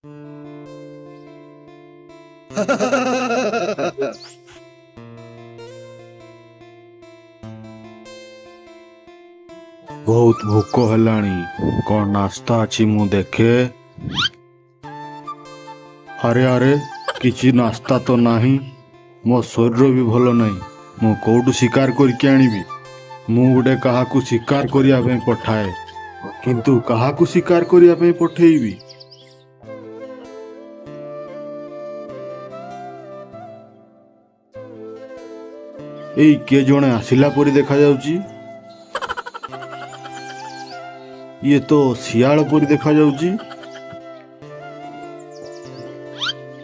ବହୁତ ଭୋକ ହେଲାଣି। କଣ ନାସ୍ତା ଅଛି ମୁଁ ଦେଖେ। ଆରେ ଆରେ, କିଛି ନାସ୍ତା ତ ନାହିଁ। ମୋ ଶରୀର ବି ଭଲ ନାହିଁ। ମୁଁ କୋଉଠୁ ଶିକାର କରିକି ଆଣିବି? ମୁଁ ଗୋଟେ କାହାକୁ ଶିକାର କରିବା ପାଇଁ ପଠାଏ, କିନ୍ତୁ କାହାକୁ ଶିକାର କରିବା ପାଇଁ ପଠେଇବି? ଏଇ କିଏ ଜଣେ ଆସିଲା ପରି ଦେଖାଯାଉଛି। ଇଏ ତ ଶିଆଳ ପରି ଦେଖାଯାଉଛି।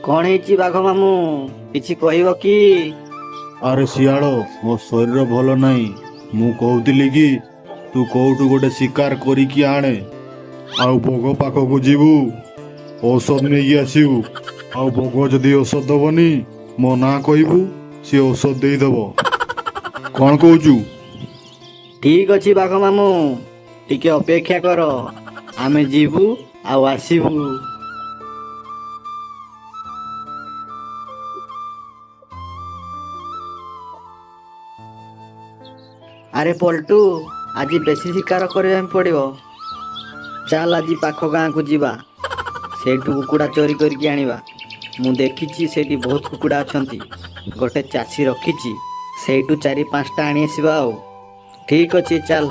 କଣ ହେଇଛି ବାଘ ମାମୁଁ, କିଛି କହିବ କି? ଆରେ ଶିଆଳ, ମୋ ଶରୀର ଭଲ ନାହିଁ। ମୁଁ କହୁଥିଲି କି ତୁ କୋଉଠୁ ଗୋଟେ ଶିକାର କରିକି ଆଣେ, ଆଉ ବଗ ପାଖକୁ ଯିବୁ, ଔଷଧ ନେଇକି ଆସିବୁ। ଆଉ ବଗ ଯଦି ଔଷଧ ଦବନି, ମୋ ନାଁ କହିବୁ, ସିଏ ଔଷଧ ଦେଇଦବ। କଣ କହୁଛୁ? ଠିକ ଅଛି ବାଘ ମାମୁଁ, ଟିକେ ଅପେକ୍ଷା କର, ଆମେ ଯିବୁ ଆଉ ଆସିବୁ। ଆରେ ପଲ୍ଟୁ, ଆଜି ବେଶୀ ଶିକାର କରିବା ପାଇଁ ପଡ଼ିବ। ଚାଲ ଆଜି ପାଖ ଗାଁକୁ ଯିବା, ସେଇଠୁ କୁକୁଡ଼ା ଚୋରି କରିକି ଆଣିବା। ମୁଁ ଦେଖିଛି ସେଇଠି ବହୁତ କୁକୁଡ଼ା ଅଛନ୍ତି, ଗୋଟେ ଚାଷୀ ରଖିଛି। ସେଇଠୁ 4-5ଟା ଆଣି ଆସିବା ଆଉ। ଠିକ ଅଛି, ଚାଲ।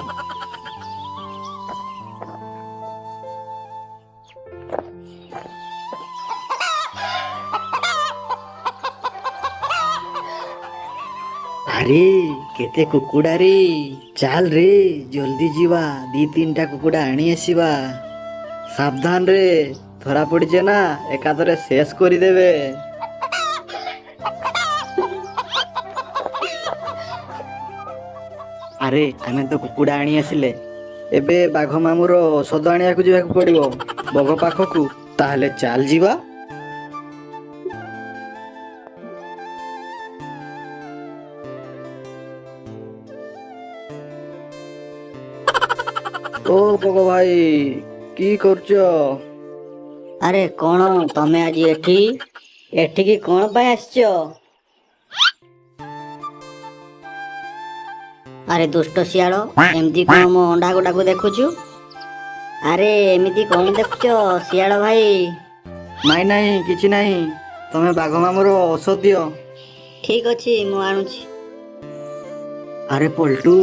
ଆରେ କେତେ କୁକୁଡ଼ା ରେ! ଚାଲ ରେ, ଜଲ୍ଦି ଯିବା, 2-3ଟା କୁକୁଡ଼ା ଆଣି ଆସିବା। ସାବଧାନ ରେ, ଧରା ପଡ଼ିଛେ ନା ଏକାଥରେ ଶେଷ କରିଦେବେ। ଆରେ ଆମେ ତ କୁକୁଡ଼ା ଆଣି ଆସିଲେ, ଏବେ ବାଘ ମାମୁଁର ଔଷଧ ଆଣିବାକୁ ଯିବାକୁ ପଡ଼ିବ ବଗ ପାଖକୁ। ତାହେଲେ ଚାଲ ଯିବା। ଓ ବଗ ଭାଇ, କି କରୁଛ? ଆରେ କଣ ତମେ ଆଜି ଏଠି? ଏଠିକି କଣ ପାଇଁ ଆସିଛ? ଆରେ ଦୁଷ୍ଟ ଶିଆଳ, ଏମିତି କଣ ମୋ ଅଣ୍ଡା ଗୁଡାକୁ ଦେଖୁଛୁ? ଆରେ ଏମିତି କଣ ଦେଖୁଛ ଶିଆଳ ଭାଇ? ନାଇଁ ନାଇଁ, କିଛି ନାହିଁ। ତମେ ବାଘ ମାମୁଁର ଔଷଧ ଦିଅ। ଠିକ ଅଛି, ମୁଁ ଆଣୁଛି। ଆରେ ପଲ୍ଟୁ,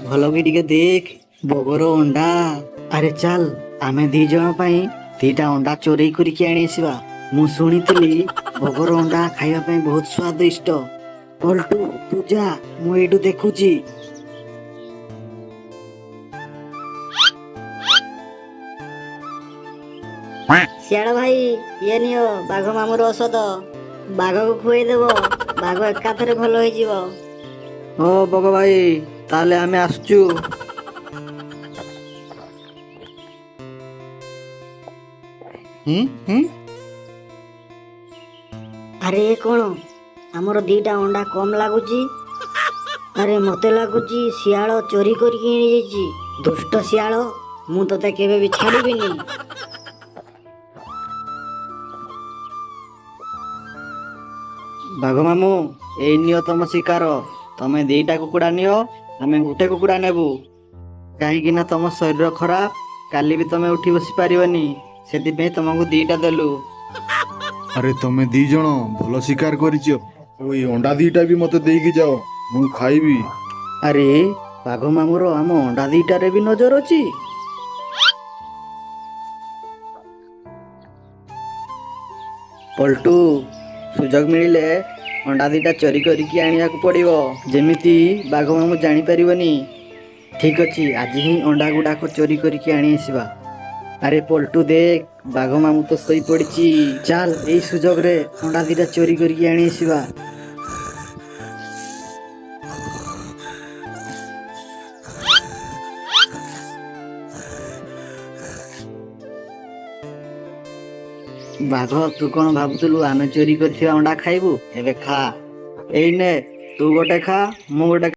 ଭଲ କି ଟିକେ ଦେଖ, ବଗର ଅଣ୍ଡା। ଆରେ ଚାଲ, ଆମେ ଦି ଜଣ ପାଇଁ 2ଟା ଅଣ୍ଡା ଚୋରେଇ କରିକି ଆଣି ଆସିବା। ମୁଁ ଶୁଣିଥିଲି ବଗର ଅଣ୍ଡା ଖାଇବା ପାଇଁ ବହୁତ ସ୍ୱାଦିଷ୍ଟ। ପଲ୍ଟୁ ତୁ ଯା, ମୁଁ ଏଇଠୁ ଦେଖୁଛି। ଶିଆଳ ଭାଇ, ଇଏ ନିଅ ବାଘ ମାମୁଁର ଔଷଧ, ବାଘକୁ ଖୁଏଇ ଦେବ, ବାଘ ଏକାଥରେ ଭଲ ହେଇଯିବ। ଓ ବଗ ଭାଇ, ତାହେଲେ ଆମେ ଆସୁଛୁ। ହୁଁ ହୁଁ। ଆରେ ଏ କଣ, ଆମର 2ଟା ଅଣ୍ଡା କମ ଲାଗୁଛି। ଆରେ ମତେ ଲାଗୁଛି ଶିଆଳ ଚୋରି କରିକି ନେଇଯାଇଛି। ଦୁଷ୍ଟ ଶିଆଳ, ମୁଁ ତତେ କେବେ ବି ଛାଡ଼ିବିନି। ବାଘ ମାମୁଁ, ଏଇ ନିଅ ତମ ଶିକାର। ତମେ 2ଟା କୁକୁଡ଼ା ନିଅ, ଆମେ ଗୋଟେ କୁକୁଡ଼ା ନେବୁ। କାହିଁକି ନା ତମ ଶରୀର ଖରାପ, କାଲି ବି ତମେ ଉଠି ବସି ପାରିବନି, ସେଥିପାଇଁ ତମକୁ 2ଟା ଦେଲୁ। ଆରେ ତମେ ଦି ଜଣ ଭଲ ଶିକାର କରିଛ। ଆଉ ଏଇ ଅଣ୍ଡା 2ଟା ବି ମତେ ଦେଇକି ଯାଅ, ମୁଁ ଖାଇବି। ଆରେ ବାଘ ମାମୁଁର ଆମ ଅଣ୍ଡା 2ଟାରେ ବି ନଜର ଅଛି। ପଲ୍ଟୁ, ସୁଯୋଗ ମିଳିଲେ ଅଣ୍ଡା 2ଟା ଚୋରି କରିକି ଆଣିବାକୁ ପଡ଼ିବ, ଯେମିତି ବାଘ ମାମୁଁ ଜାଣିପାରିବନି। ଠିକ ଅଛି, ଆଜି ହିଁ ଅଣ୍ଡା ଗୁଡାକ ଚୋରି କରିକି ଆଣି ଆସିବା। ଆରେ ପଲ୍ଟୁ ଦେଖ, ବାଘ ମାମୁଁ ତ ଶୋଇପଡ଼ିଛି। ଚାଲ ଏଇ ସୁଯୋଗରେ ଅଣ୍ଡା 2ଟା ଚୋରି କରିକି ଆଣି ଆସିବା। ବାଘ, ତୁ କଣ ଭାବୁଥିଲୁ ଆମେ ଚୋରି କରିଥିବା ଅଣ୍ଡା ଖାଇବୁ? ଏବେ ଖା। ଏଇ ନେ, ତୁ ଗୋଟେ ଖା, ମୁଁ ଗୋଟେ